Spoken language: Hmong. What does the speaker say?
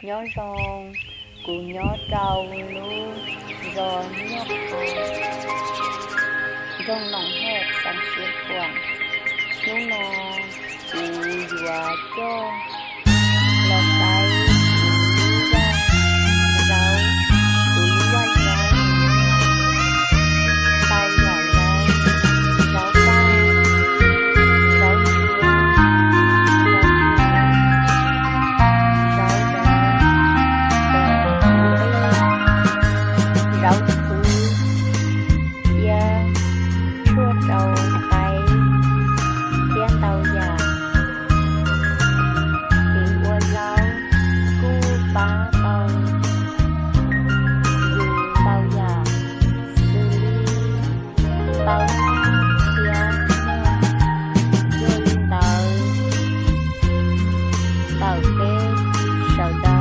Nyob zoo, kuv nyob rau lub zos Nyuj Qha, nroog Noom Hej, xeev Xiav Khuam. Hnub no kuv yuav coj los saib kuv lub vaj zaub, kuv lub vaj zaub tau yam zaub, zaub paj, zaub ntsuab, zaub ntsuab, zaub dawb, zaub nqig, zaub txhwb, thiab tshuaj rau qaib thiab ntau yam. Kev ua zaub kuj pab tau yus ntau yam xws li tau noj thiab muag. Yog li ntawd, ntawm peb sawv daws